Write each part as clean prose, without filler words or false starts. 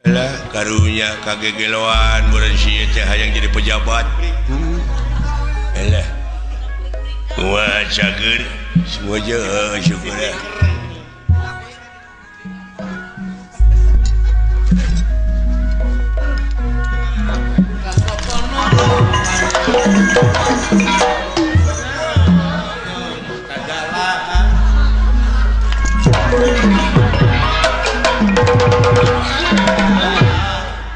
Lah karunya kagegeloan beureuh teh hayang jadi pejabat. Elah. Wah cager semua je syukur ah.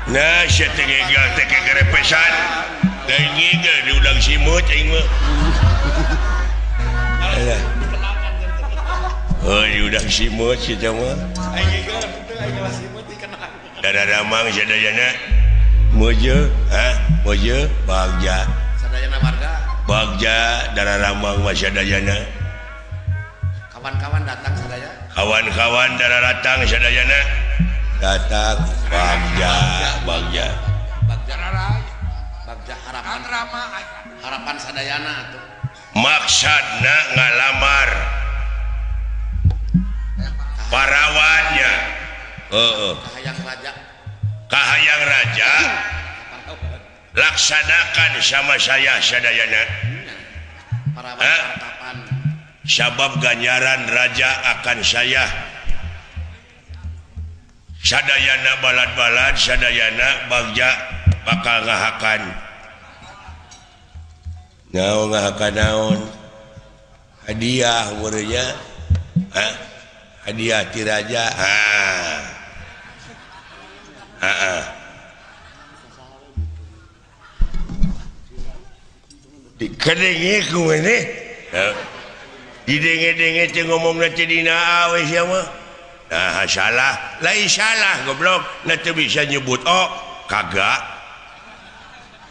Nah, sia teh gegal teh kegerepesan. Lain ngigel diundang simut aing mah. Alah. Oh, diundang simut si teh mah. Aing ngigel teu aing lah simut dikenal. Daramang sadayana mojo, ha? Mojo bagja. Sadayana warga. Bagja dararamang mah sadayana. Kawan-kawan datang sadaya. Kawan-kawan dararatang sadayana. Datang bagja, bagja. Bagja bagja harapan harapan sadayana atuh. Maksudna ngalamar parawannya. Heeh. Kahayang raja. Kahayang raja laksanakan sama saya sadayana. Parawan harapan. Sabab ganjaran raja akan saya sadayana balad-balad sadayana bagja bakal ngahakan. Naon ngahakan naon? Hadiah meureunnya. Hah? Hadiah ti raja. Ha. Heeh. Dikadenge ku maneh. Didenge-denge teh ngomongna teh dina awe sia mah. Nah, salah, lain salah goblok, na teu bisa nyebut oh, kagak.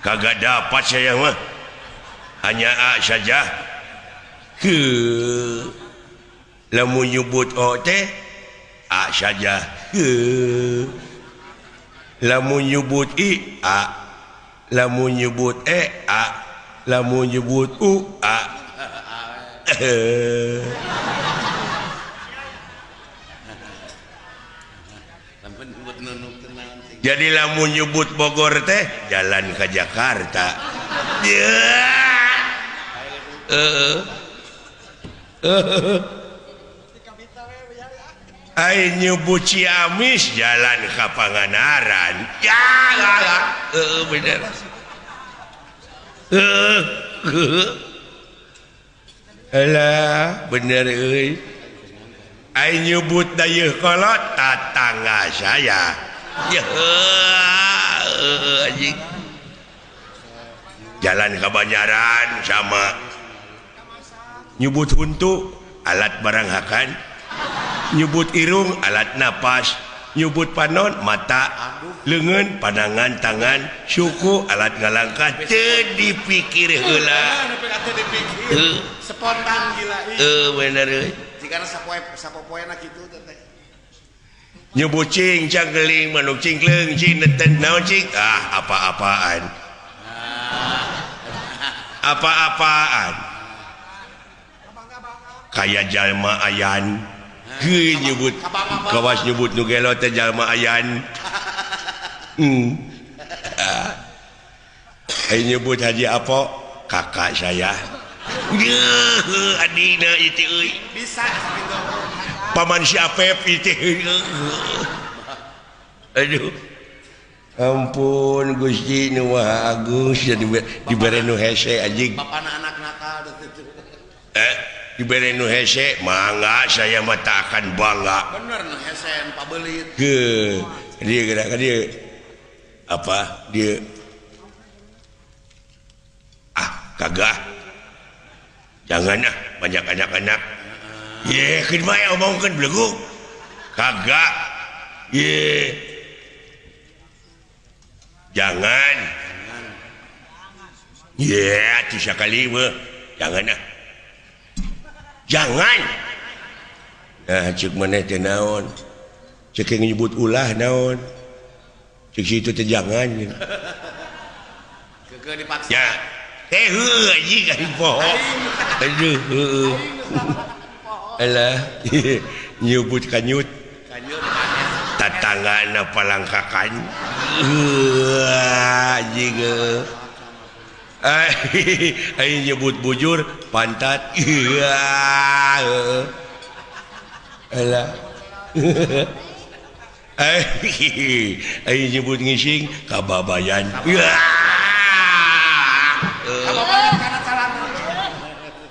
Kagak dapat saya mah. Hanya A saja. Ke lamun nyebut o teh A saja. Ke lamun nyebut I A, lamun nyebut E A, lamun nyebut U A. Jadi lamun nyebut Bogor teh jalan ke Jakarta. Ai nyebut Ciamis jalan ke Pangandaran. Ya heeh bener. Alah bener euy. Ai nyebut Dayeuhkolot tatangga saya. Ya anjing. Jalan ke Banjaran sama nyebut huntu alat barang hakan, nyebut irung alat napas, nyebut panon mata, leungeun pandangan tangan, suku alat ngalangkah teu dipikir heula. Spontan gila. Heuh bener euy. Jigana sapoe sapopoena kitu teh. Nyebut cing cangkeling manuk cingkleung cing neten naon cing ah apa-apaan. Apa-apaan. Kaya jalma ayan. Heuh nyebut kawas nyebut nu gelo teh jalma ayan. Ai nyebut Haji Apo kakak saya. Yeuh adina ieu euy. Bisa sakitu. Paman si Apep itu. Aduh. Ampun Gusti nu Maha Agung dibere nu hese anjing. Bapana anak nakal teh. Dibere nu hese mangga saya mah tak akan bangga. Bener nu hese nu pabelit. Heuh, dia geura ka dieu. Apa dia? Ah, kagak. Jangan ah, banyak anak-anak. Ye, keun bae omongkeun belegu. Kagak. Ye. Jangan. Ye, atuh sakali mah. Jangan ah. Jangan. Nah, ceuk maneh teh naon? Ceuk nyebut ulah naon? Ceuk situ teh jangan. Keukeuh dipaksa. Ya. Teh heuh anjing aing poho. Aduh heuh. Alah, nyebut kanyut. Kanyut. Tatanggana palangkakan. Anjing. Aing nyebut bujur pantat. Alah. Aing nyebut ngising kababayan. Kababayan kana calana.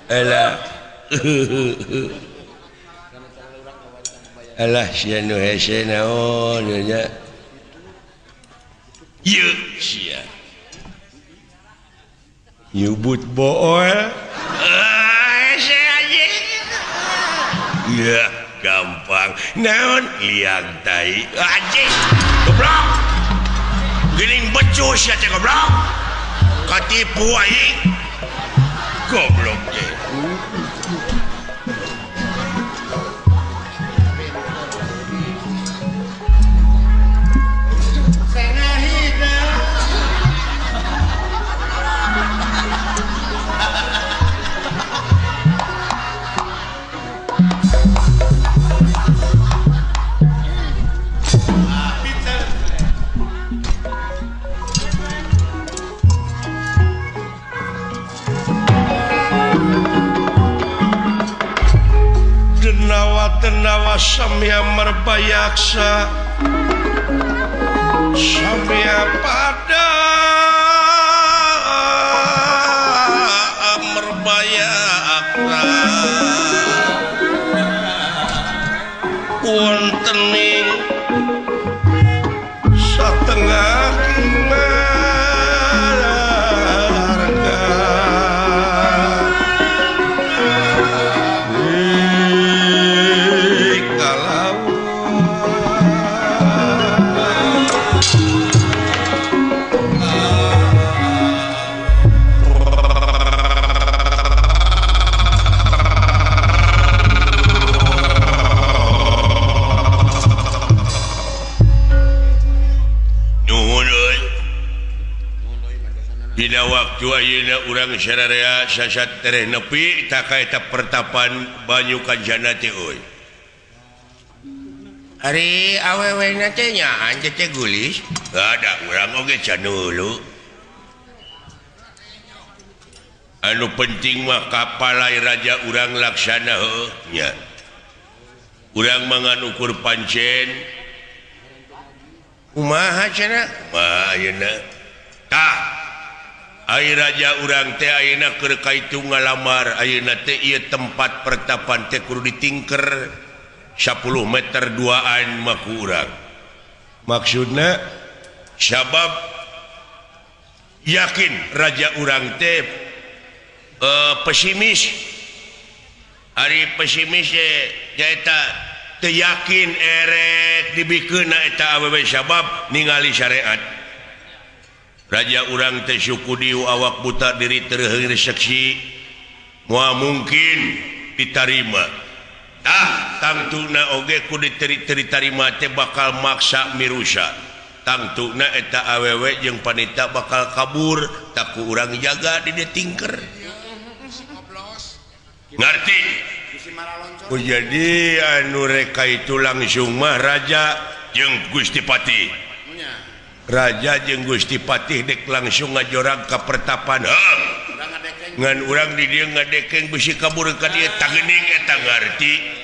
Alah. Alah sia nu hese naon nya. Ieu sia. Nyebut bool. Hese anjing. Ya gampang. Naon liang tai. Anjing. Goblok. Geuning becus sia teh goblok. Katipu aing. Goblok teh. Denawa samya merbayaksa samya pada merbayaksa wontening satengah Dina waktu ayeuna urang sararea sasat tereh nepi ta ka eta pertapan banyu kancana teh euy. Ari awewena teh nyaan teh gulis. Ada urang oge can dulu. Anu penting mah kapalai raja urang laksana heuh nya. Urang mangan ukur pancen. Kumaha cenah? Mah ayeuna. Tah Ai raja urang teh ayeuna keur kaitu ngalamar ayeuna teh ieu tempat pertapan teh kudu ditingker 10 meter duaan mah ku urang. Maksudna sabab yakin raja urang teh pesimis. Ari pesimis teh nyaeta teu yakin erek dibikeunna eta awewe sabab ningali syariat. Raja urang teh suku diu awak buta diri terheung seksi moal mungkin ditarima. Tah tangtuna oge ku diterima teh bakal maksa mirusa. Tangtuna eta awewe jeung panita bakal kabur tak ku urang jaga di dieu tingker. Ngarti? Jadi anu reka itu langsung mah raja jeung Gusti Patih. Raja jeung Gusti Patih dek langsung ngajorag ka pertapan. Ngan urang di dieu ngadekeng bisi kabur ka dieu tah geuning eta ngarti.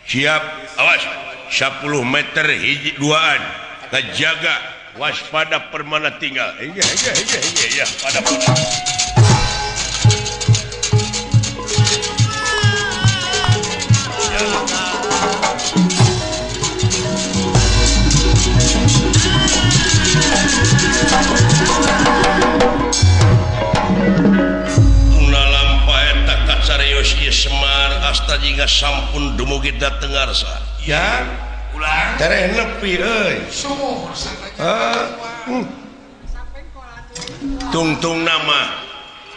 Siap, awas 10 meter hiji duaan ngajaga waspada permana tinggal. Iya iya iya iya iya pada pada. Semar asta jingga sampun dumugi dateng ngarsa. Ya, ulang. Tereh nepi euy. Tungtung nama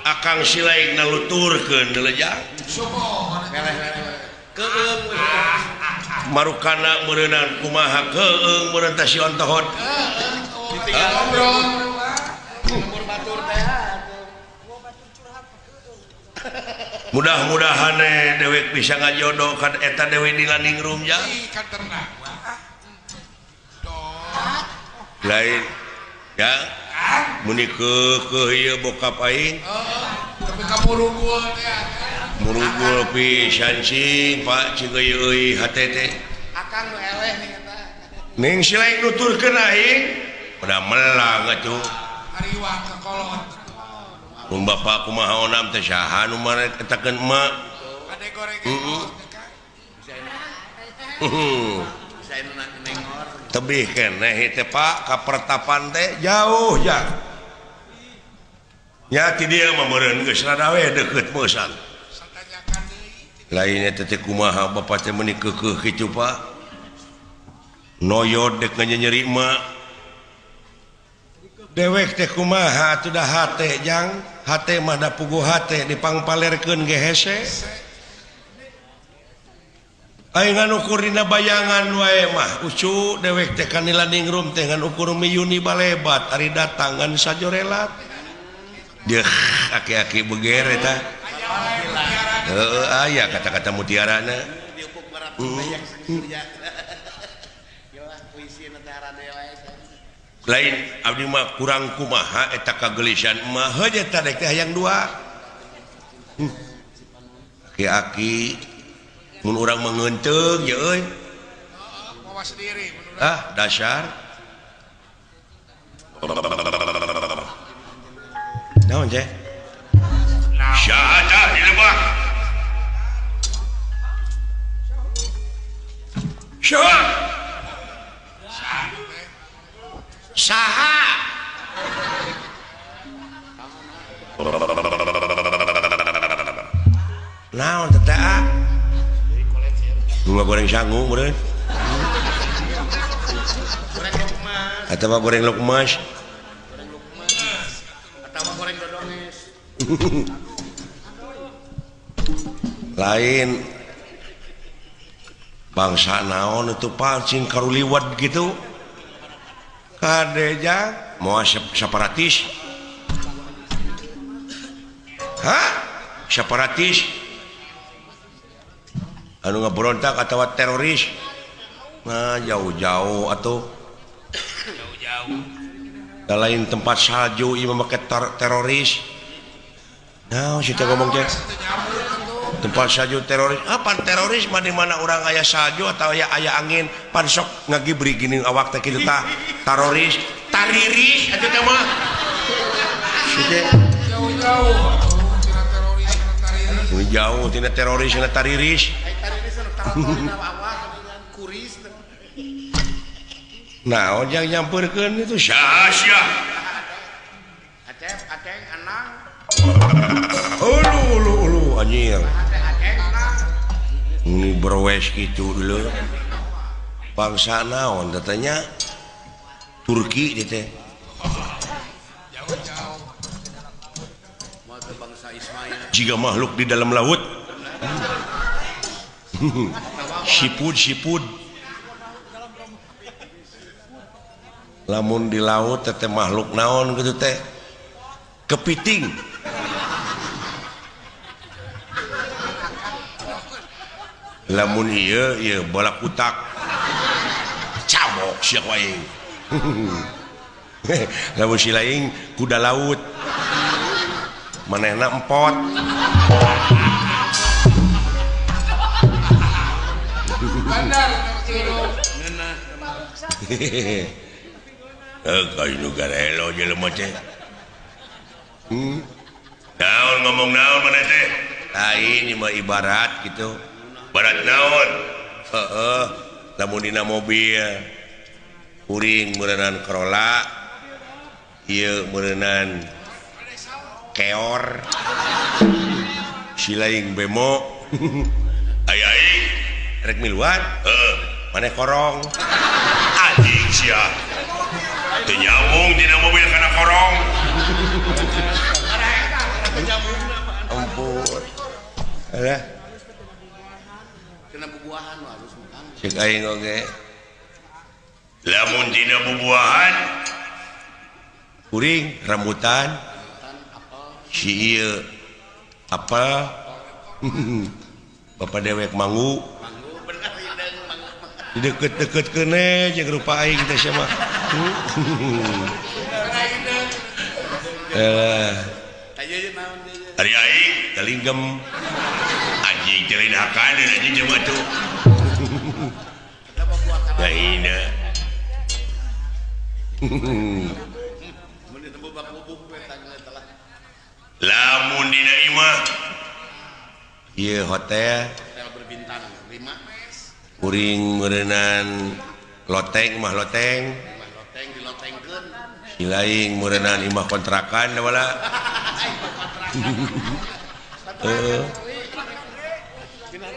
Akang Silaik naluturkeun deulejang. Keung. Marukana meureunang kumaha keung meureun teh si ontohot. Ditinggal ngobrol. Lembur batur teh. Mudah-mudahan dewek bisa ngajodoh kan eta dewe di landing room ya. Lain ya muni keukeuh ieu bokap aing. Tapi ka murugul teh. Murugul pisan cing Pak cing euy hate teh. Akang nu eleh nih eta. Ning si lain nuturkeun aing pada melang atuh. Ariwang ka kolot. Mun bapak kumaha onam teh saha nu maretakeun emak. Ade goreng. Heeh. Tebih keneh teh Pak ka pertapan teh jauh ya. Nya ti dieu mah meureun geus rada we deukeut meusan. Lainnya teh kumaha bapak teh meuni keukeuh kitu Pak. Noyod dek nyenyeri emak. Dewek teh kumaha atuh da hate jang, hate mah da puguh hate dipangpalerkeun ge hese. Aing ngan ukur dina bayangan wae mah ucu dewek teh kanila ningrum teh ngan ukur miyuni balebat ari datang ngan sajorelat. Deuh aki-aki beger eta. Heeh aya kata-kata mutiarana. Lain abdi mah kurang kumaha eta kagelisan mah heuh eta dek teh hayang dua. Aki-aki mun urang mengenteung ya euy. Mawa sendiri mun urang. Ah, dasar. Naon teh? Syahadah di lebah. Syahadah. Saha. Naon teh ah? Bunga goreng sangu meureun. Atawa goreng lukmas. Goreng lukmas. Atawa goreng dodonges. Lain bangsa naon itu pancing karuliwat gitu. Kadeja moal separatis. Hah? Separatis. Anu ngeberontak atau teroris. Nah, jauh-jauh atau jauh-jauh. Lain tempat salju ieu mah make teroris. Nah, situ ngomong teh. Tempat salju teroris. Apa teroris mah di mana urang aya salju atau aya aya angin pan sok ngagibri gini awak teh kitu tah. Teroris, tariris atuh teh mah. Situ jauh-jauh tina teroris tina tariris. Jauh tina teroris tina tariris. Nah, ojang nyamperkeun itu sia-sia. Acep, aceng, anang. Ulu ulu ulu anjir. Ini berwes gitu dulu. Bangsa naon katanya Turki gitu teh. Jauh-jauh. Bangsa Ismail. Jika makhluk di dalam laut. Sipud sipud. Lamun di laut teh makhluk naon gitu teh kepiting. Lamun ieu ieu bola kutak cabok sia ku aing. Lamun si lain kuda laut manehna empot. Kayu nu garelo jelema teh. Naon ngomong naon maneh teh? Lain ieu mah ibarat gitu. Barat naon? Heeh, lamun dina mobil kuring meureunan Corolla, ieu meureunan keor. Si lain bemo. Aya aing rek miluan? Heeh, maneh korong. Anjing sia. Teu nyambung dina mobil kana korong. Ampun. Alah. Kena bubuahan harus makan. Cek aing oge. Lamun dina bubuahan kuring rambutan si ieu apel. Bapak dewek manggu. Manggu bener hideung manggu. Deket-deket kene jeung rupa aing teh sia mah. Ari aing talinggem anjing teh lain hakan anjing jelema tuh. Lainna. Lamun dina imah ieu hotel berbintang 5 kuring meureunan loteng mah loteng dilotengkeun silaing meureunan imah kontrakan wala heeh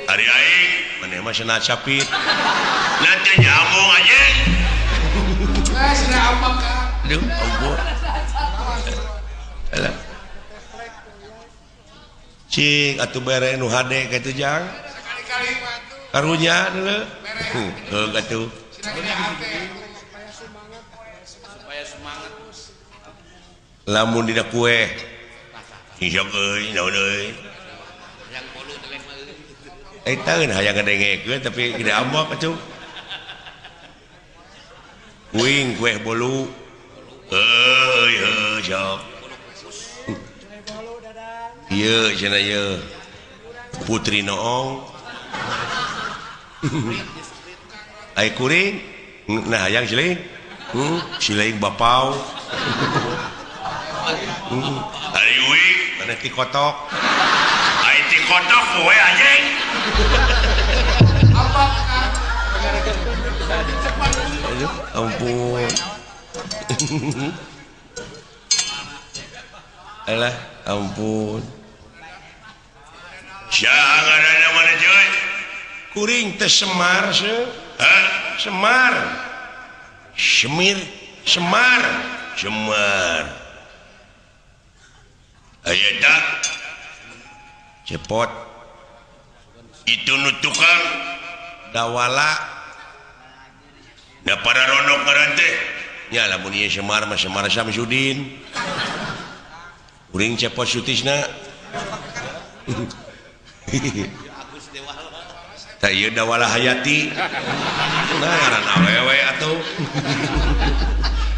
ari aing maneh mah cenah capit nanti nyambung anjing ah cenah ambang ka aduh ampun alah cing atuh bere nu hade kitu jang sakali-kali mah karunya dulu heuh atuh supaya semangat lamun dina kue hisap euy naon euy hayang bolu teh mah eta geun hayang ngadengekeun tapi gede ambek atuh kuing kue bolu euy heuh sok ieu cenah ieu Putri Noong ai kuring nah hayang siling siling bapau ari uing maneh ti kotok ai ti kotok we anjing apa aduh ampun alah ampun jangan mana cuy kuring teh Semar se Semar Semir Semar Semar aya tak cepot itu nu tukang dawala da para ronok ngaran teh nya lamun ieu Semar mah Semar Samsudin kuring cepot Sutisna tah ieu Dawala Hayati nah ngaran awewe atuh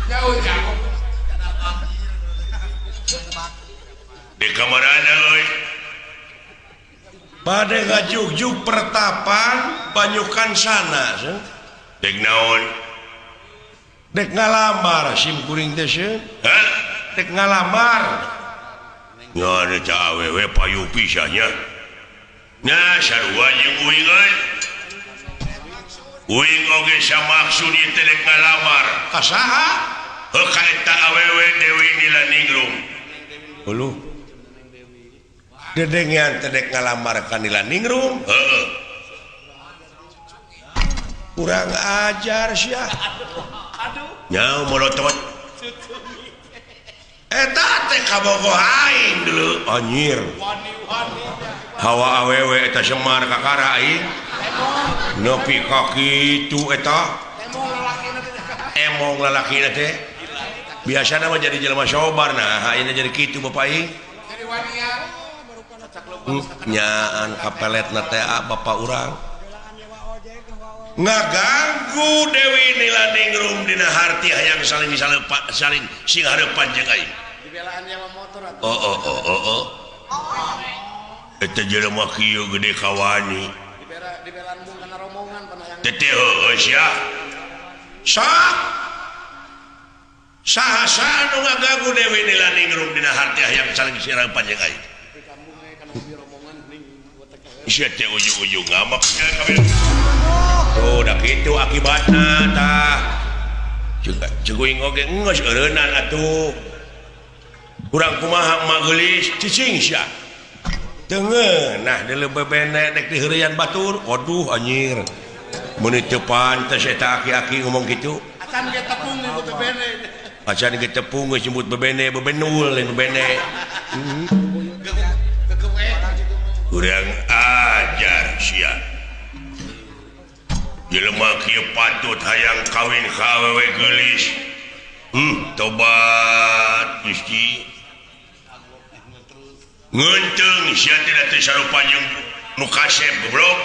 jauh-jauh di kamarana euy bade ngajugjug pertapan banyukan sana dek naon dek ngalamar sim kuring teh sieun hah dek ngalamar ngan eta awewe payu pisan nya. Nah sarua jeung uing euy. Uing oge samaksud ieu teh dek ngalamar ka saha? Heuh ka eta awewe Dewi Nilaningrum. Uluh. Dedengean teh dek ngalamar ka Nilaningrum? Heeh. Kurang ajar sia. Aduh. Nyaho molotot. Eta teh kabogoh aing dulu anjir. Hawa awewe eta Semar kakara aing. Nepi ka kitu eta. Emong lalakina teh. Biasana mah jadi jelema sobar nah ayeuna jadi kitu bapak aing. Jadi wania. Nyaan kapeletna teh bapak urang. Ngaganggu Dewi Nilaningrum dina harti hayang saling saling sing hareupan jeung aing. Dibelaan nyewa motor atuh. Oh oh oh oh oh. Eta jelema kieu gede kawani. Dibelaan mung kana rombongan panayang. Teh heueuh sia. Sok. Saha-saha nu ngaganggu Dewi Nilaningrum dina harti hayang saling sing hareupan jeung aing. Sia teh ujung-ujung ngamak kabeh. Oh, dah kitu akibatna tah. Ceguing oge geus eureunnan atuh. Kurang kumaha mah geulis cicing sia. Teu ngeunah deuleu bebene dek diheureuyan batur. Waduh anjir. Meuni teu pantes eta aki-aki ngomong kitu. Acan ge tepung nyebut bebene. Acan ge tepung geus nyebut bebene, bebenul lain bebene. Kurang ajar sia. Jelema kieu patut hayang kawin ka awewe geulis. Tobat Gusti. Ngeunteung sia teh teu sarupa jeung nu kasep goblok.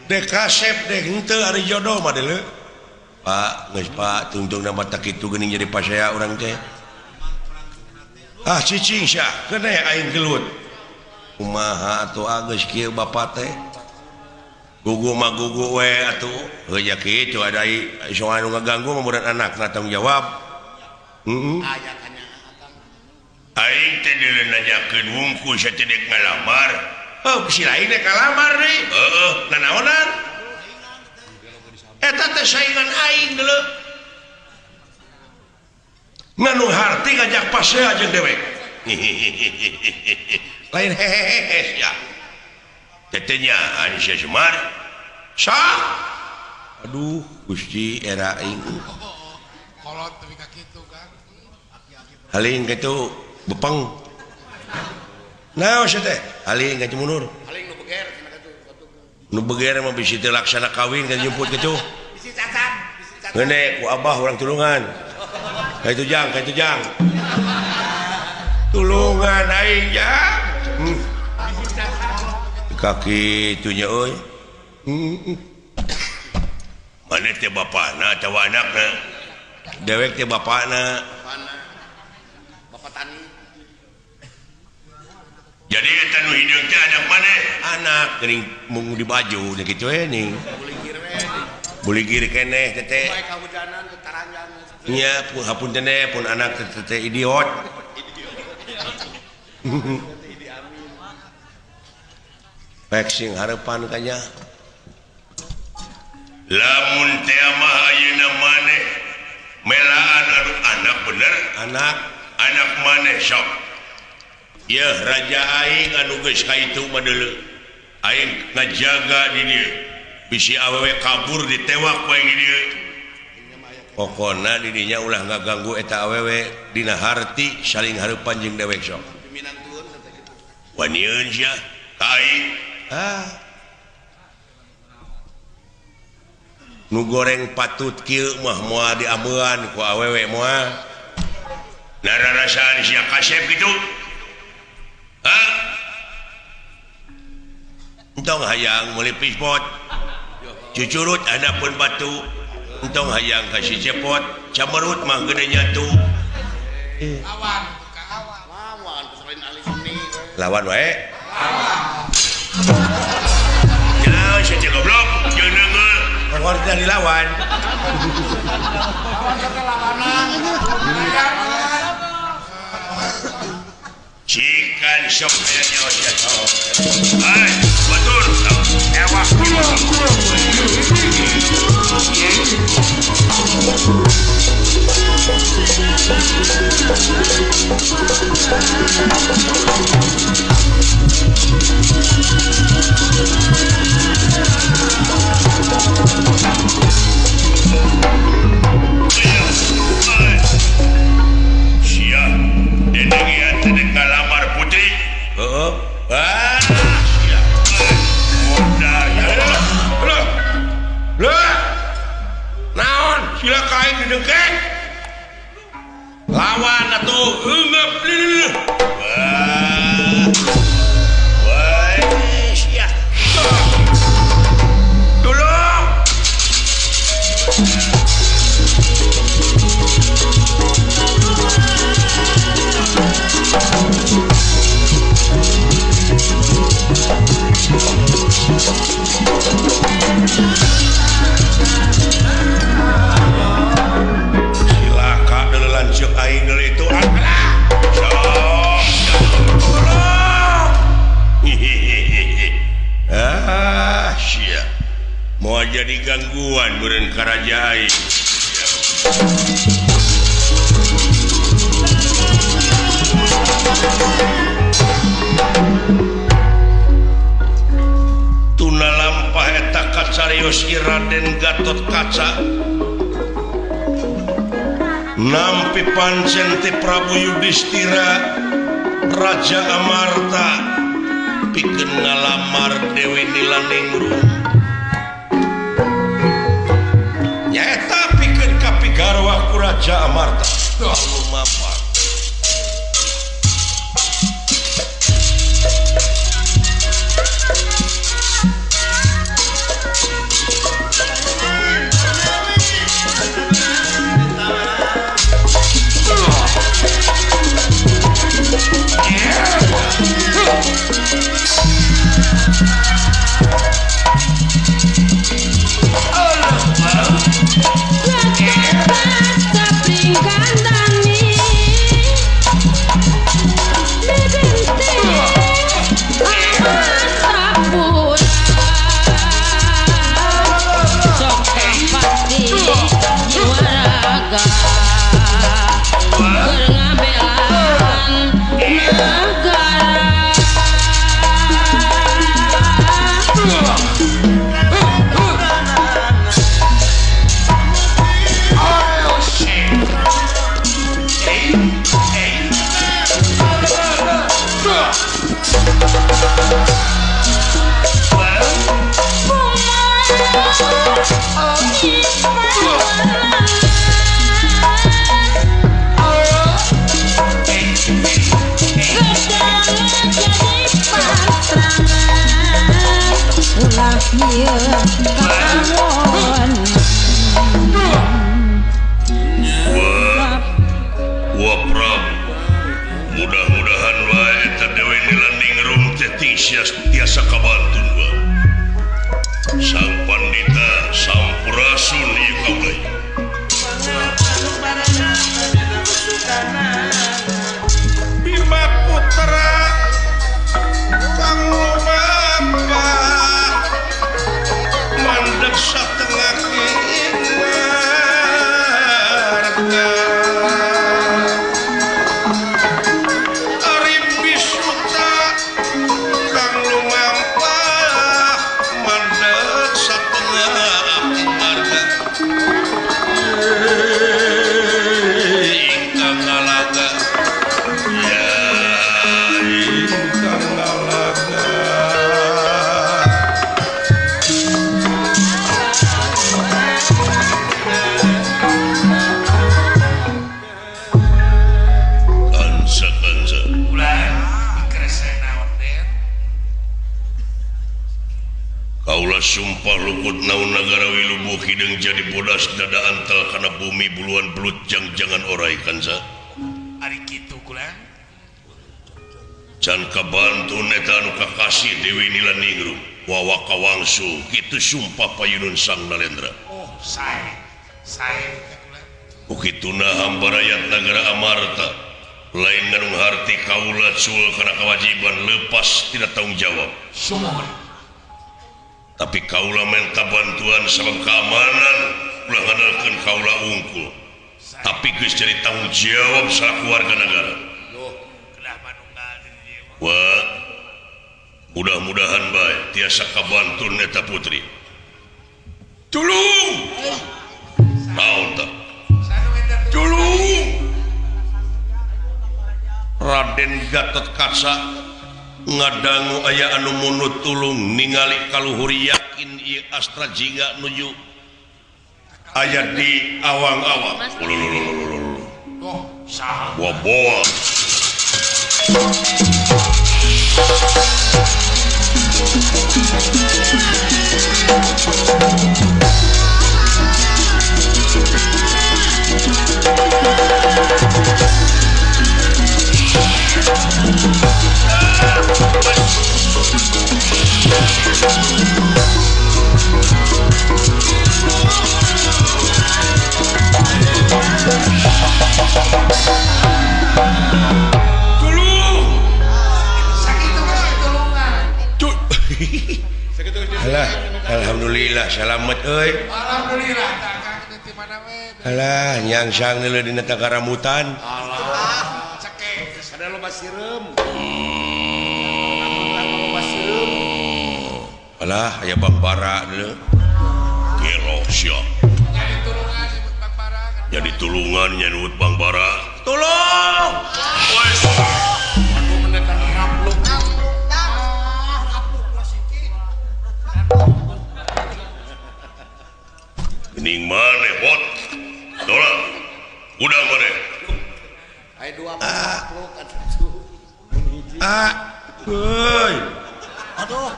Dek kasep dek henteu ari jodoh mah deuleu. Pak, geus Pak, tungtungna mah tak kitu geuning jadi pasea urang teh. Ah cicing sia, keun aing gelut. Kumaha atuh geus kieu bapa teh? Gugu mah gugu we atuh. Heuh nya kitu ada soal nu ngaganggu mah meureun anakna tanggung jawab. Heeh. Aing teh deuleu nanyakeun wungkul sia teh dek ngalamar. Heuh si lain dek ngalamar deui. Heeh, nanaonan? Eta teh saingan aing deuleu. Nganu harti ngajak pasea jeung dewek. Lain hehehe sia. Tetenya sia Semar. Sah. Aduh, Gusti era aing. Kolot teu ka kitu kan. Haling kitu bepeng. Naon sia teh? Haling ka mundur. Haling nu beger cenah kitu. Nu beger mah bisi teu laksana kawin kan jemput kitu. Bisi cacat, bisi cacat. Ngeune ku abah urang tulungan. Ka itu jang, ka itu jang. Tulungan aing jang. Kaki itunya euy. Mana teh bapana atawa anakna? Dewek teh bapana. Bapana. Bapak tani. Jadi eta nu hideung teh anak maneh? Anak geuning mung di baju nya kitu we ning. Buligir we. Buligir keneh teh teh. Bae kahujanan teu taranjang. Nya hapunten pun anak teh teh idiot. Pek sing harepan kanya. Lamun teh mah ayeuna maneh melaan anu anak bener, anak anak maneh sok. Yeuh raja aing anu geus ka itu mah deuleu. Aing ngajaga di dieu. Bisi awewe kabur ditewak wae di dieu. Pokona di dinya ulah ngaganggu eta awewe dina harti saling hareupan jeung dewek sok. Wanieun sia ka aing. Ah. Nu goreng patut kieu mah moal diameuan ku awewe moal. Nararasaan sia kasep kitu. Hah? Entong hayang meuli pispot. Cucurut handapeun batu. Entong hayang ka si cepot, camerut mah gede nyatu. Lawan, lawan selain ahli seni. Lawan wae. Lawan. Ya, sia goblok, jeung neungeul. Kongor teh dilawan. Lawan kata lawanan. Cikan sok aya nyawa sia sok. Hai, batur. Ewak. Sia, dedengian teh ngalamar putri. Heeh. Ah, sia. Modal ya. Loh. Loh. Naon sila ka aing didengkeng? Lawan atuh eungeup leuh. Wah. Wah, sia. Tolong. Silaka deuleu lanceuk aing deuleu itu. Alah. Sok. Tolong. Ah, sia. Moal jadi gangguan meureun ka raja aing. Tuna lampah eta kacarios Raden Gatot Kaca nampi pancen ti Prabu Yudhistira Raja Amarta pikeun ngalamar Dewi Nilaningrum nyaeta pikeun kapigarwa ku Raja Amarta. Lumampah. Wah Prabu, mudah-mudahan wae eta Dewi Nilaningrum teh tiasa kabantun wa. Sang Pandita sampurasun ieu kaula. Bima Putra kang lumampa mandeg satengah marga Ari Bisuta kang lumampa mandeg satengah marga ingkang ngalaga ya ingkang ngalaga. Kansa kansa Ulah dikerese naon Den? Kaula sumpah lukut naun nagara wilubuh hideung jadi bodas dada antal kana bumi buluan belut jang-jangan orai kansa. Ari kitu kula. Can kabantun eta anu kakasih Dewi Nilaningrum wawa kawangsu kitu sumpah payunun Sang Nalendra. Oh, sae. Sae teh kula. Ku kituna hamba rakyat nagara Amarta lain nganung harti kaula cul kana kewajiban lepas tidak tanggung jawab. Sumuhun. Tapi kaula minta bantuan sabab keamanan ulah ngandalkeun kaula unggul. Tapi geus jadi tanggung jawab salaku warga negara. Duh, kedah manunggal deui ieu mah. Wah, mudah-mudahan bae tiasa kabantun eta putri. Tulung! Naon tah? Sanu minta Tulung! Raden Gatot Kaca ngadangu aya anu munut tulung ningali kaluhur yakin ieu Astra Jingga nuju aya di awang-awang. Ulululululul. Oh, saha? Boa-boa. Tulung! Sakitu geus ditulungan. Alah, alhamdulillah salamet euy. Alhamdulillah tah Kang teh ti mana we? Alah, nyangsang deuleu dina tangkaramutan. Alah, Cekek. ada loba sireum. Loba sireum. Alah, aya Bang Bara deuleu. Gelo sia. Jadi tulungan nyebut Bang Bara. Jadi tulungan nyebut Bang Bara. Tolong! Wes. Aduh menekan rapluk. Gening maneh bot. Tolong. Udah maneh. Aya dua rapluk atuh. Ah. Euy. Aduh.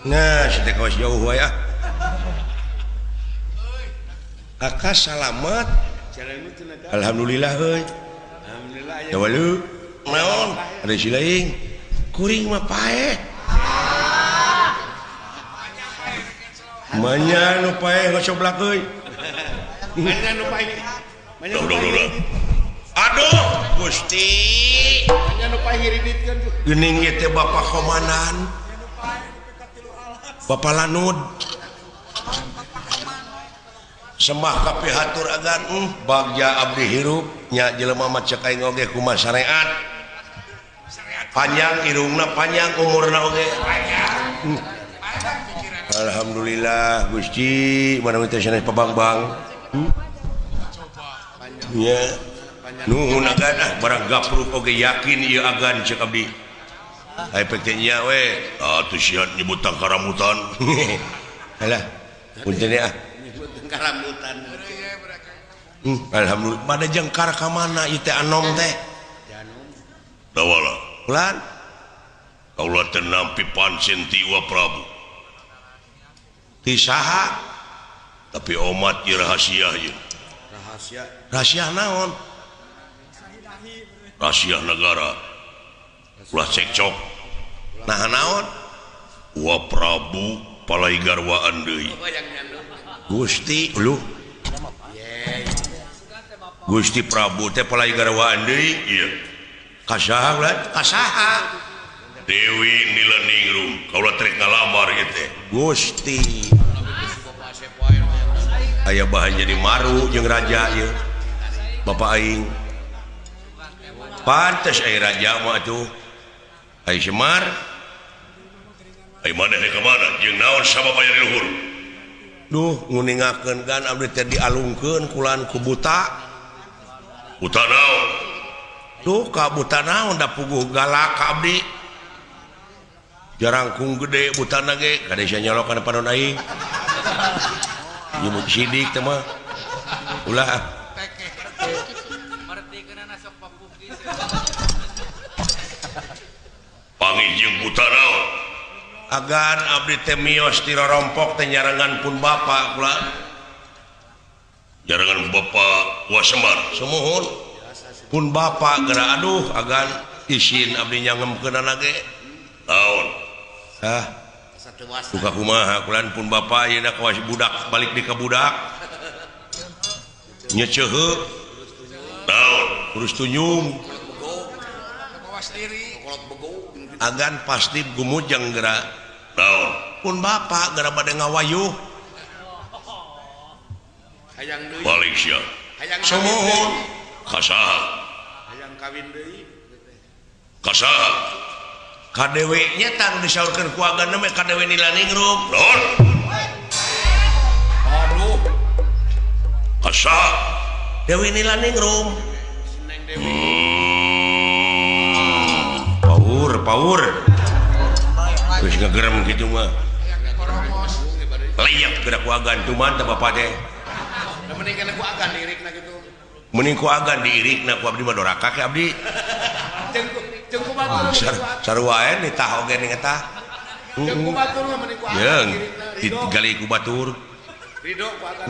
Nah, si teh kawas jauh wae ah. Kakak salamet. Alhamdulillah euy. Alhamdulillah aya. Dawalu. Naon? Ada si lain. Kuring mah paeh. Manya nu paeh ngocoblak euy. Manya nu paeh. Manya nu paeh. Aduh, Gusti. Manya nu paeh ngiriditkeun. Geuning ieu teh Bapak Komandan. Bapak Lanud. Sembah kapihatur agan bagja abdi hirup nya jelema mah cek aing oge kumaha syariat. Panjang irungna panjang umurna oge. Panjang. Alhamdulillah Gusti mana teh sanes pabangbang. Nya nuhun agan ah barang gapruk oge yakin ieu agan cek abdi. Ai pek teh nya we atuh sia nyebut tangkaramutan. Alah punten ah. Jengkar rambutan. Alhamdulillah pada jengkar ka mana ieu teh anom teh? Dawala. Ulan kaula teu nampi pancen ti Wa Prabu. Ti saha? Tapi omat ieu rahasia ieu. Rahasia. Rahasia naon? Rahasia negara. Ulah cekcok. Nah naon? Wa Prabu palai garwaan deui. Gusti lu. Gusti Prabu teh palai garwaan deui? Iya. Ka saha ulah? Ka saha? Dewi Nilaningrum kaula trek ngalamar ieu teh. Gusti. Aya bahan jadi maru jeung raja ieu. Bapak aing. Pantes aya raja mah atuh. Ai Semar. Ai maneh ka mana jeung naon sabab aya di luhur? Duh, nguningakeun gan abdi teh dialungkeun kulan ku buta. Buta naon? Duh, ka buta naon da puguh galak ka abdi. Jarangkung gede butana ge, kade sia nyolok kana panon aing. Nyebut sidik teh mah. Ulah. Panggih jeung buta naon? Agan abdi teh mios ti rorompok teh nyarengan pun bapa kula. Nyarengan bapa Wa Semar. Sumuhun. Pun bapa geura aduh agan isin abdi nyangemkeunana ge. Naon? Hah? Duka kumaha kulan pun bapa ayeuna kawas budak balik di ka budak. Nyeceuheu. Naon? Kurus tunyum. Agan pasti gumujeng geura. Naon? Pun bapa geura bade ngawayuh. Hayang deui. Balik sia. Sumuhun. Ka saha? Hayang kawin deui. Ka saha? Ka Dewi nya tah nu disaurkeun ku agan mah ka Dewi Nilaningrum. Naon? Aduh. Ka saha? Dewi Nilaningrum. Seneng Dewi. Paur, paur. Geus ngegerem kitu mah. Leyak geura ku agan cuman teh bapa teh. Da mending kana ku agan diirikna kitu. Mending ku agan diirikna ku abdi mah doraka ke abdi. Jeung ku batur sarua wae nitah oge ning eta. Jeung ku batur mah mending ku agan diirikna. Digali ku batur. Ridho ku agan.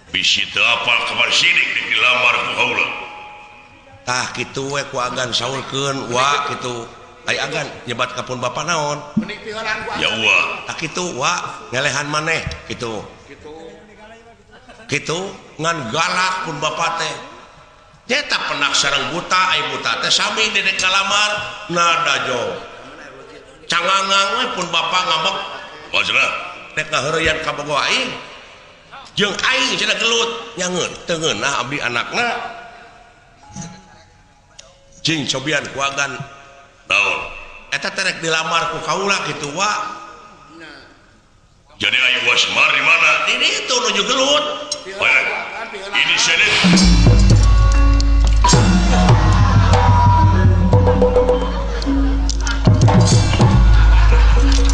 Bisi teu apal kabar sidik dilamar ku kaula. Tah kitu we ku agan saurkeun wa kitu. Ai agan nyebat ka pun bapa naon? Mending piheulaan ku agan. Ya wa. Tah kitu wa ngelehan maneh kitu. Kitu. Kitu ngan galak pun bapa teh. Nyata penak sareng buta ai buta teh sami dedek kalamar nada jo. Cangangang we pun bapa ngambek. Maksudna rek ngaheureyan ka bogo aing. Jeung aing cenah gelut nyangeun teu ngeunah abdi anakna. Cing cobian ku agan naon? Eta teh rek dilamar ku kaula kitu wa. Jadi aing Wa Semar di mana? Di ditu nuju gelut. Ini sini.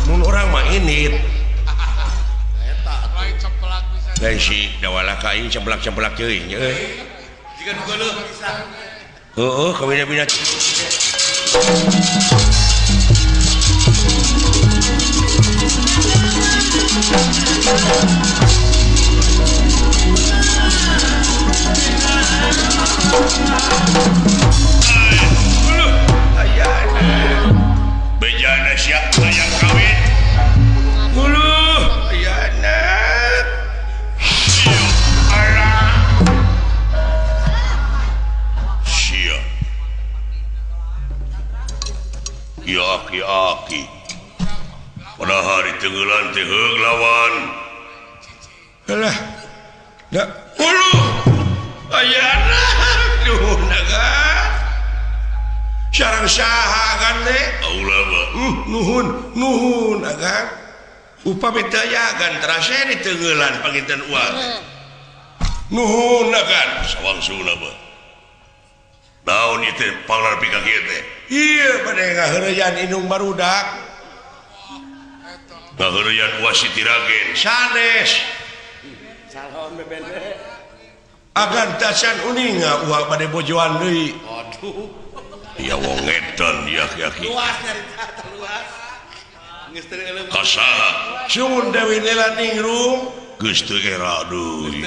Mun urang mah init. Lain si dawala ka aing cemplak-cemplak teuing euy. Jiga nu geuleuh bisa. Heueuh kabina-bina. Bejana sia hayang kawin. Uluh, ayana. Sia. Ya aki-aki. Pada hari tenggelan teh heug lawan. Alah. Da. Uluh. Ayana. Duh naga. Sareng saha agan teh? Aula mah. Nuhun, nuhun agan. Upami teu aya agan terase ditenggelan panginten uang. Nuhun agan. Sawangsuna mah. Naon ieu teh panglar pika kieu teh? Ieu bade ngaheureyan indung barudak. Ngaheureuyan uas Siti Ragen sanes. Salon bebende. Agan tacan uninga uak bade bojoan deui. Aduh. Ya wong edan ya aki. Luas nyarita luas. Geus teu euleum. Kasaha? Sumun Dewi Nila Ningrum geus teu era deui.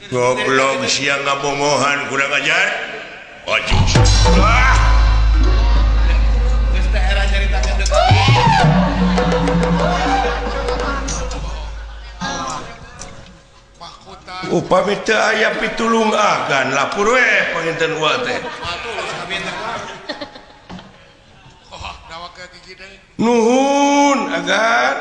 Goblok sia ngabongohan kurang ajar. Maju. Ah. Geus teu era nyaritakeun deui. Upami teu aya pitulung agan lapur we panginten uwa teh. Nuhun agan.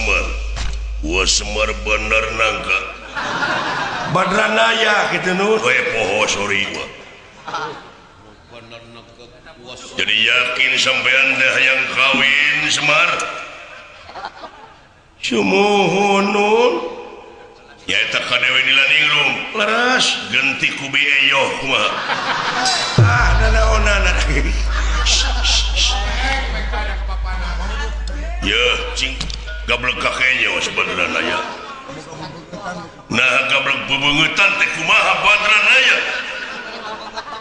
Ber, Semar bener nangka. Badranaya kitu nu. We poho sorry mah. Jadi yakin sampean teh hayang kawin Semar? Sumuhun nun. Nyaeta ka Dewi Nila Ningrum. Leres genti ku bi eyoh kumaha. Ah nanaonan. Yeuh cing gablek ka kenyo sebenarnya aya. Nah gablek bebeungetan teh kumaha Badranaya?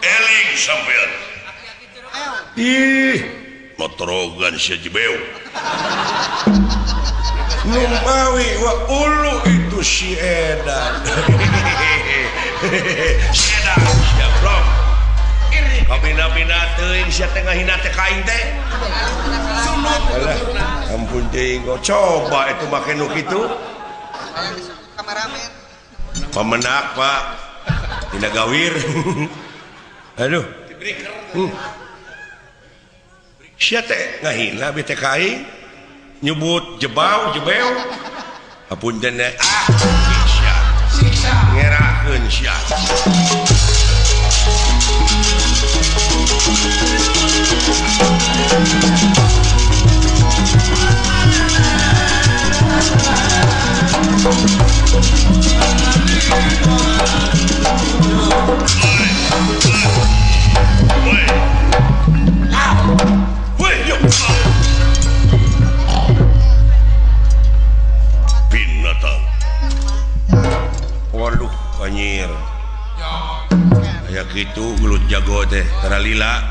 Eling sampean. Ih, motorogan sia jebeu. Numawi wa ulu itu si edan. Si edan sia blok. Kabina-bina teuing sia teh ngahina teh ka aing teh. Alah, ampun teuing coba itu make nu kitu. Kameramen. Pamenak, Pak. Tina gawir. Aduh. Sia teh ngahina bi teh ka aing. Nyebut jebau jebeu. Apunten teh. Ah, sia. Siksa. Ngerakeun sia. Binatang. Waduh, anjir. Kayak gitu gelut jago teh, tara lila.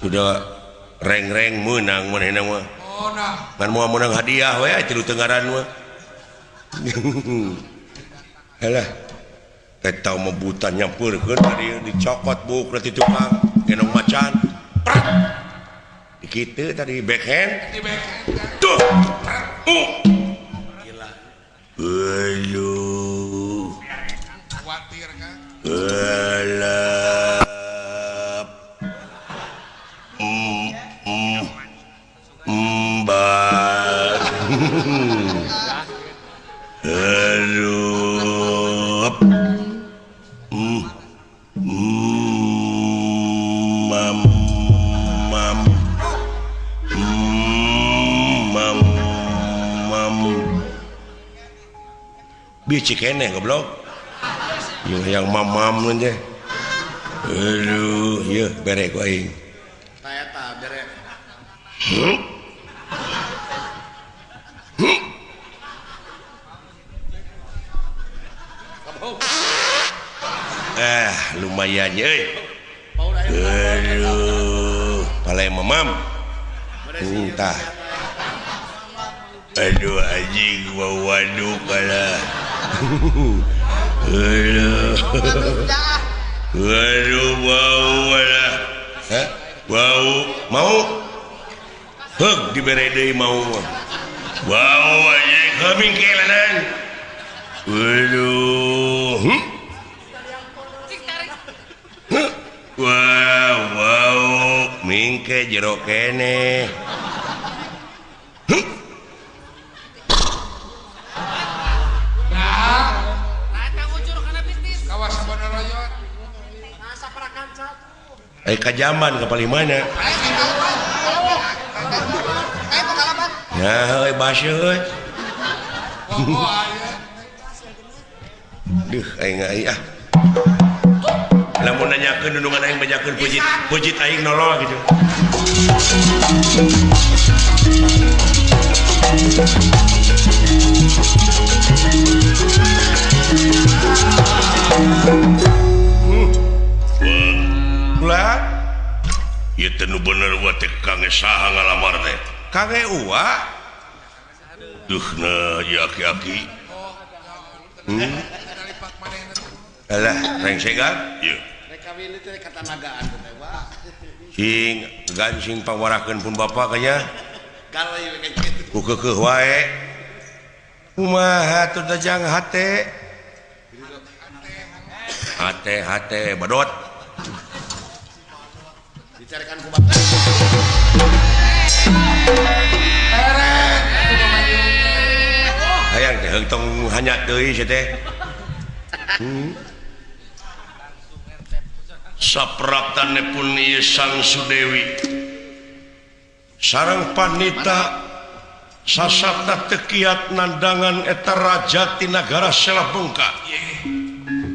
Sudah reng-reng menang manehna mah. Ngan moal menang hadiah we tilu tenggaran mah. Halah. Eta mebutan nyampeurkeun tadi dicokot buuk ti tukang gendong macan. Prat. Dikitu tadi backhand. Di backhand. Tuh. Gila. Aduh. Khawatir kan? Alah. Mbak. Aduh. Mam mam mam mam. Bieu keneh goblok. Jeung hayang mamam teh. Aduh, ieu bere ku aing. Ta eta bere. Lumayan euy. Aduh, palai mamam. Entah. Aduh anjing bau waduk kalah. Aduh. Aduh bau kalah. Hah? Bau mau? Heug dibere deui mau mah. Bau anjing heuh kelanan. Aduh. Wow, wow, mingke jero kene. Nah, kawas Bonoroyot. Kajaman ke paling mana? Ya, heuy baseuh euy. Duh aing ah. Lamun nanyakeun nundungan aing bajakeun pujit, pujit aing nolol gitu. Ulah ieu teh nu bener wa teh kange saha ngalamar teh? Kange uwa. Duh na ieu aki-aki. Alah, rengsegan? Ieu. Rek kawin teh katanagaan teh wa. Sing gancing pangwarakeun pun bapak kanya. Galai we kitu. Ku keukeuh wae. Kumaha tuh dajang hate? Hate hate badot. Dicarikan ku bapak. Hayang teh heung tong hanyat deui sia teh. Sapraptane pun ieu Sang Sudewi sareng panita sasapna tekiat nandangan eta raja ti nagara Selabengka.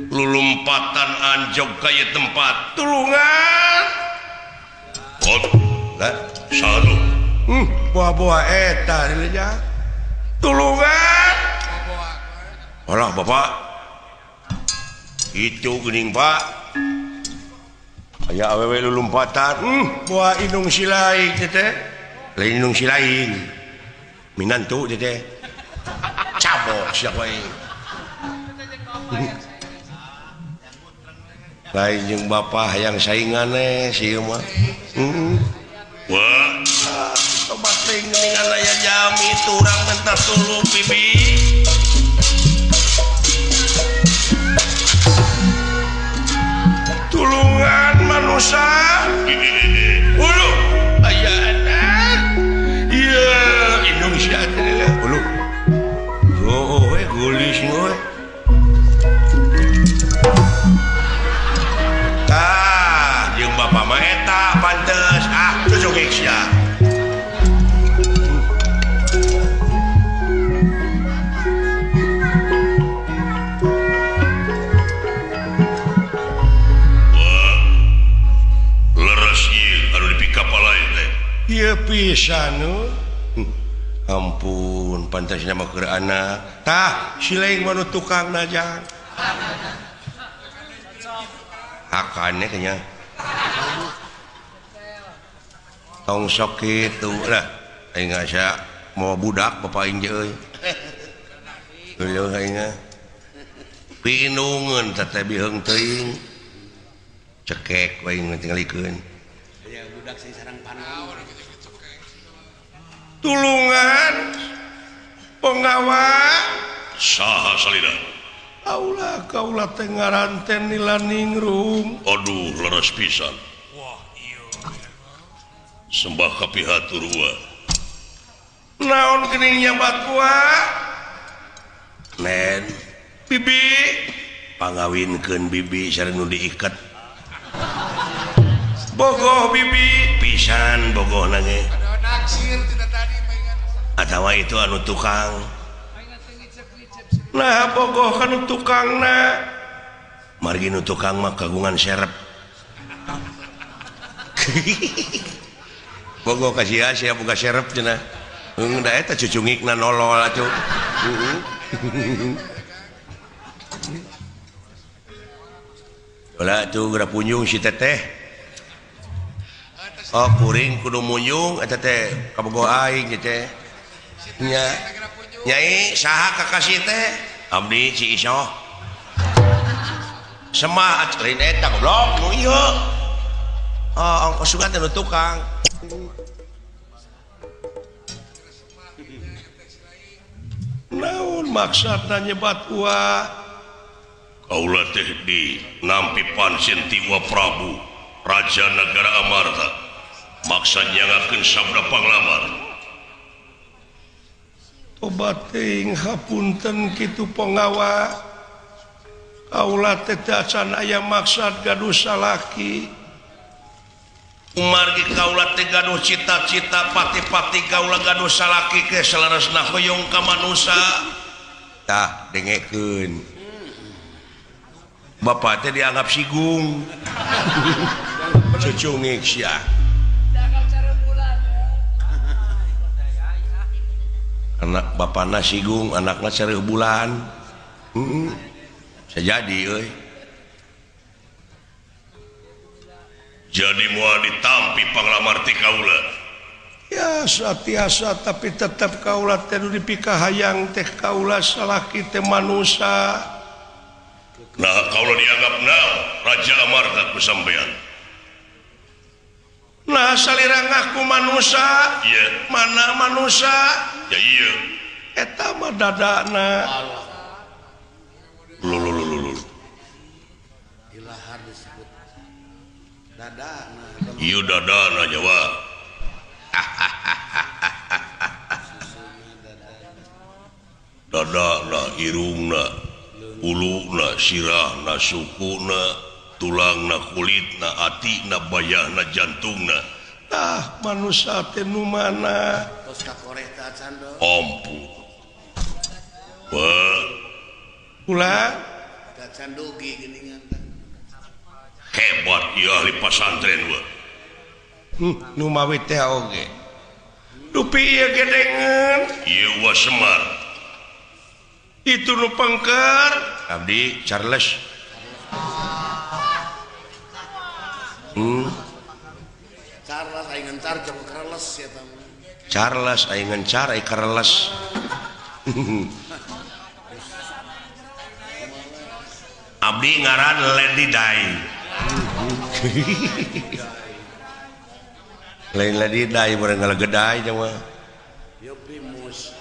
Lulumpatan anjog ka ieu tempat. Tulungan. Oh, lah sadu. Buah-buah eta dileja. Tulungan. Alah bapak. Itu geuning pak. Aya awewe lulumpatan. Buah indung silaing teh teh. Lain indung silaing. Minantu teh teh. Cabok sia wae. Lain jeung bapak hayang saingan eh si ieu mah. Wah, tobat teuing geuningan aya jami turang minta tulung bibi. Tulungan manusia. Ulu aya anak. Ieu indung sia teh ulu. Oh, we gulis we. Tah, jeung bapak mah eta pantes. Ah, cucuk sia. Ieu pisan ampun pantasna mah keur anak. Tah si lain mah nu tukang najang. Hakane kayaknya. Tong sok kitu lah. Aing asa mau budak bapak aing euy. Leuh aing pinungeun teh biheung teuing. Cekek we aing tingalikeun. Aya budak sing sarang panon. Tulungan penggawa saha salira. Aula kaula teh ngaran teh Nilaningrum. Aduh leres pisan. Wah ieu. Sembah kapihatur wa. Naon geuning nyabat wa? Nen bibi pangawinkeun bibi sareng nu diiket. Bogoh bibi pisan bogohna ge. Naksir tidak tadi atawa itu anu tukang. Nah bogoh kan tukangna. Margi nu tukang mah kagungan serep. Bogoh ka sia sia boga serep cenah. Heung da eta cucungikna nolol atuh. Ulah atuh geura punjung si teteh. Oh kuring kudu munjung eta teh kabogoh aing teh. Nya. Nyai saha kakasih teh? Abdi si Isoh. Semah lain eta goblok nu ieu. Oh ongkos sugan teh nu tukang. Naon maksudna nyebat wa? Kaula teh di nampi pansin ti Wa Prabu Raja Nagara Amarta. Maksa nyangakeun sabda panglamar. Tobat teuing hapunten kitu panggawa. Kaula teh acan aya maksad gaduh salaki. Margi kaula teh gaduh cita-cita pati-pati kaula gaduh salaki ke saleresna hoyong ka manusa. Tah dengekeun. Bapak teh dianggap sigung. Cucungik sia. Anak bapana sigung, anakna sareuh bulan. Bisa jadi euy. Jadi moal ditampi panglamar ti kaula. Ya satiasa tapi tetap kaula teh nu dipikahayang teh kaula salaki teh manusa. Nah kaula dianggap naon Raja Amarta ku sampean. Nah salira ngaku manusa, ieu mana manusa? Ya ieu. Eta mah dadana. Lulululul. Ilahar disebut dadana. Ieu dadana Jawa. Dadana, irungna, uluna, sirahna, sukuna, tulangna, kulitna, atina, bayahna, jantungna. Tah manusa teh nu mana? Tos kakoreh teh acan do. Ampun. Wah. Ulah teh acan dugi geuningan teh. Hebat ieu ahli pasantren we. Nu mawi teh oge. Dupi ieu gedengeun. Ieu wa Semar. Itu nu pengker. Abdi Charles. Charles aing ngencar jeung Carles ya ta. Charles aing ngencar ai Carles. Abdi ngaran Lady Di. Lain Lady Di bareng ngalegedai nya mah. Ieu primus.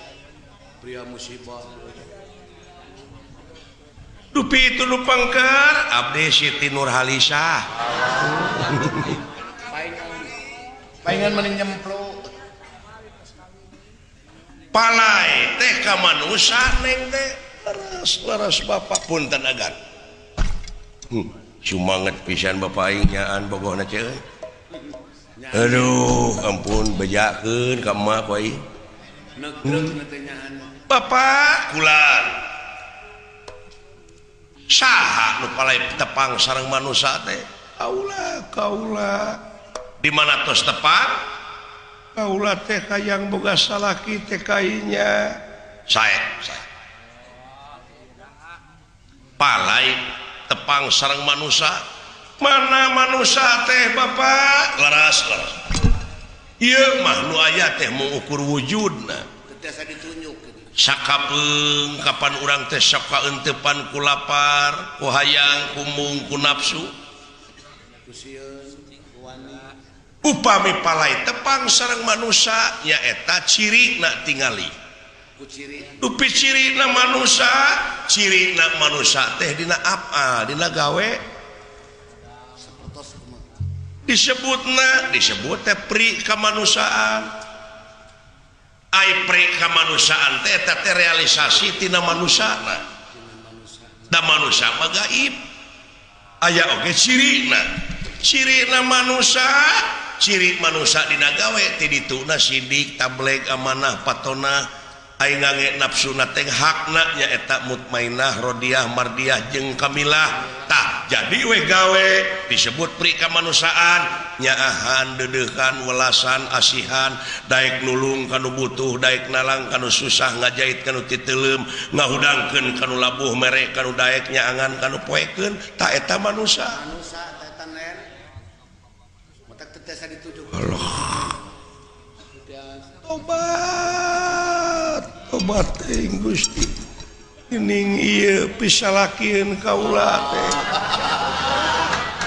Pria musibah. Dupi itu nu pengker abdi Siti Nurhalisah. Paingan mending nyemplo. Palai teh ka manusa neng teh leres leres bapak punten agan. Sumanget pisan bapak aing nyaan bogohna ceu. Aduh, ampun bejakeun ka emak ku aing. Bapak kulan. Saha nu palai tepang sareng manusa teh? Kaula, kaula. Di mana tos tepang? Kaula teh hayang boga salaki teh kainya. Sae, sae. Palai tepang sareng manusa. Mana manusa teh bapak? Leres, leres. Ieu mah nu aya teh mengukur wujudna. Teu ditunjuk. Sakapeung kapan urang teh sok kaentepan ku lapar, ku hayang, ku mung, ku nafsu. Upami palai tepang sareng manusa nyaeta cirina tingali. Dupi cirina manusa, cirina manusa teh dina apa, dina gawe. Disebutna, disebut teh pri kamanusiaan. Ai pri kamanusiaan teh eta teh realisasi tina manusana. Da manusa mah gaib. Aya oge cirina. Cirina manusa, ciri manusa dina gawe ti dituna sidik, tableg, amanah, patona, ai ngange nafsuna teh hakna nyaeta mutmainah, rodiah, mardiah jeung kamilah. Tah jadi we gawe disebut pri kamanusiaan, nyaahan, deudeuhan, welasan, asihan, daek nulung kanu butuh, daek nalang kanu susah, ngajait kanu titeuleum, ngahudangkeun kanu labuh, mere kanu daek, nyaangan kanu poekeun, tah eta manusa. Manusa eta nen. Matak teu tiasa ditujuk. Allah. Tobat, tobat teuing Gusti. Ining ieu pisalakieun kaula teh.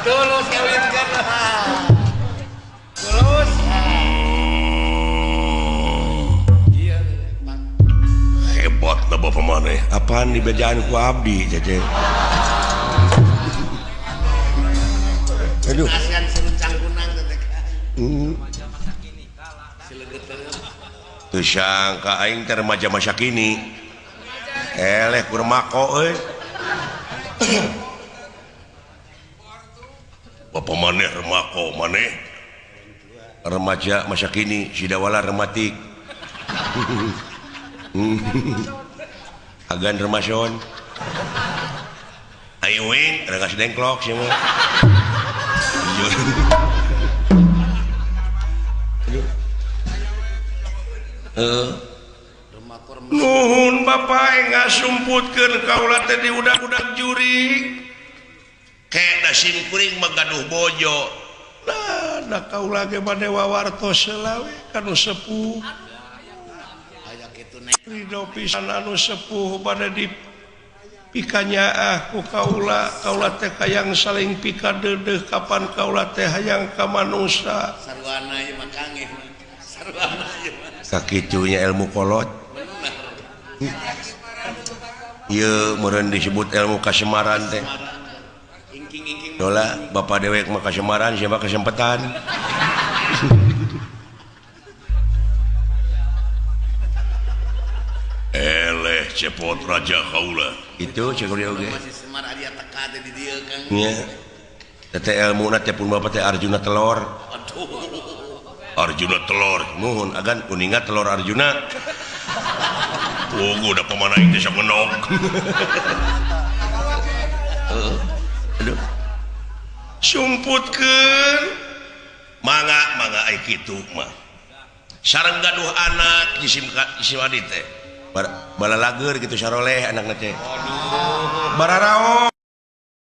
Tulus kawinkeun. Tulus. Iya, hebat na bapak maneh. Apaan dibejaan ku abdi cece. Aduh. Kasihan seruncang kunang teh. Teu sangka aing teh remaja masa kini. Eleh ku remako euy. Bapak maneh remako maneh. Remaja masa kini sidawala rematik. Agan remason. Ayo wing, rengas dengklok sih mah. Nuhun Bapak ngasumputkeun kaula teh di udag-udag jurig. Kek da sim kuring mah gaduh bojo. Nah, da kaula ge bade wawartos heula we ka nu sepuh. Aya kitu nek Ridho pisan anu sepuh bade di pikanyaah ku kaula, kaula teh hayang saling pikadeudeuh kapan kaula teh hayang ka manusa. Sarwana ieu mah kangge. Sarwana ieu mah. Sakitunya ilmu kolot. Ieu meureun disebut ilmu kasemaran teh. Dola bapak dewek mah kasemaran siapa kesempetan. Eleh cepot raja kaula. Itu cek oge. Masih Semar aya teka teh di dieu Kang. Nya. Teh elmuna teh pun bapak teh Arjuna telor. Aduh. Arjuna telor. Nuhun agan uninga telor Arjuna. Tunggu da pamana aing teh sok ngenog. Aduh. Sumputkeun mangga mangga ai kitu mah. Sareng gaduh anak jisim jisim adi teh. Balalageur gitu saroleh anakna teh. Bararao.